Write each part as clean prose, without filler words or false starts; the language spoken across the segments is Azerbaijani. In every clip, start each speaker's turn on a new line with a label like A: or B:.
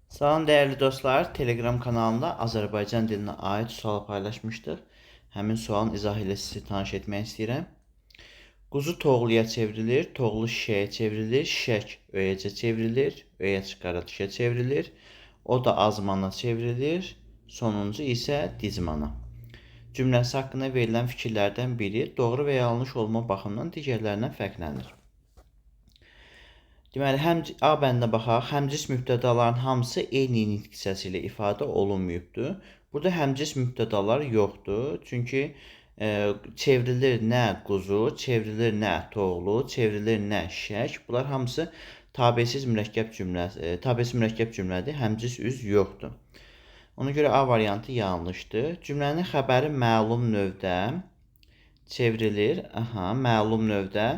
A: Salam dəyərli dostlar, Telegram kanalında Azərbaycan dilinə aid sualı paylaşmışdıq. Həmin sualın izahı ilə sizi tanış etmək istəyirəm. Quzu toğluya çevrilir, toğlu şişəyə çevrilir, şişək öyəcə çevrilir, öyəc qara dişə çevrilir, o da azmana çevrilir, sonuncu isə dizmana. Cümləsi haqqında verilən fikirlərdən biri doğru və yanlış olma baxımından digərlərindən fərqlənir. Deməli, həm A bəndinə baxaq. Həmcis mübtədaların hamısı eyni nitq hissəsi ilə ifadə olunmayıbdır. Burada həmcis mübtədalar yoxdur. Çünki çevrilir nə quzu, çevrilir nə toğlu, çevrilir nə şişək. Bunlar hamısı tabesiz mürəkkəb cümlə, tabesiz mürəkkəb cümlədir. Həmcis üz yoxdur. Ona görə A variantı yanlışdır. Cümlənin xəbəri məlum növdə çevrilir. Aha, məlum növdə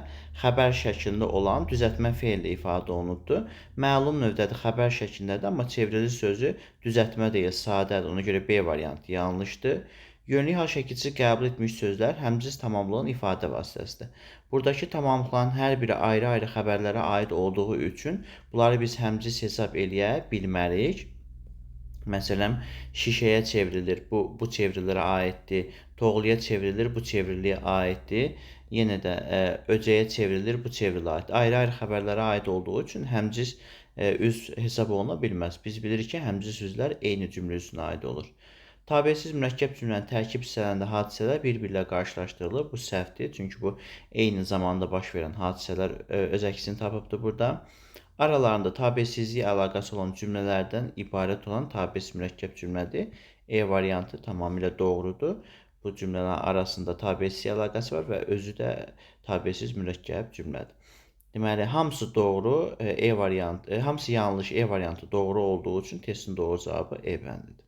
A: xəbər şəklində olan düzəltmə feili ifadə olunubdur. Məlum növdədir, xəbər şəklindədir, amma çevrilir sözü düzəltmə deyil, sadədir. Ona görə B variantı yanlışdır. Yönlük hal şəkilçisi qəbul etmiş sözlər həmcis tamamlığın ifadə vasitəsidir. Buradakı tamamlıqların hər biri ayrı-ayrı xəbərlərə aid olduğu üçün bunları biz həmcis hesab eləyə bilmərik. Məsələn, şişəyə çevrilir, bu çevrilərə aiddir. Toğluya çevrilir, bu çevriliyə aiddir. Yenə də öcəyə çevrilir, bu çevriliyə aiddir. Ayrı-ayrı xəbərlərə aid olduğu üçün həmcis üz hesab oluna bilməz. Biz bilirik ki, həmcis üzlər eyni cümlə üzünə aid olur. Tabesiz mürəkkəb cümlənin tərkib hissələrində hadisələr bir-biri ilə qarşılaşdırılır. Bu səhvdir, çünki bu eyni zamanda baş verən hadisələr öz əksini tapıbdır burada. Aralarında tabesizlik əlaqəsi olan cümlələrdən ibarət olan tabesiz mürəkkəb cümlədir. E variantı tamamilə doğrudur. Bu cümlələrin arasında tabesizlik əlaqəsi var və özü də tabesiz mürəkkəb cümlədir. Deməli, hamısı doğru, E variantı, hamısı yanlış, E variantı doğru olduğu üçün testin doğru cavabı E bəndidir.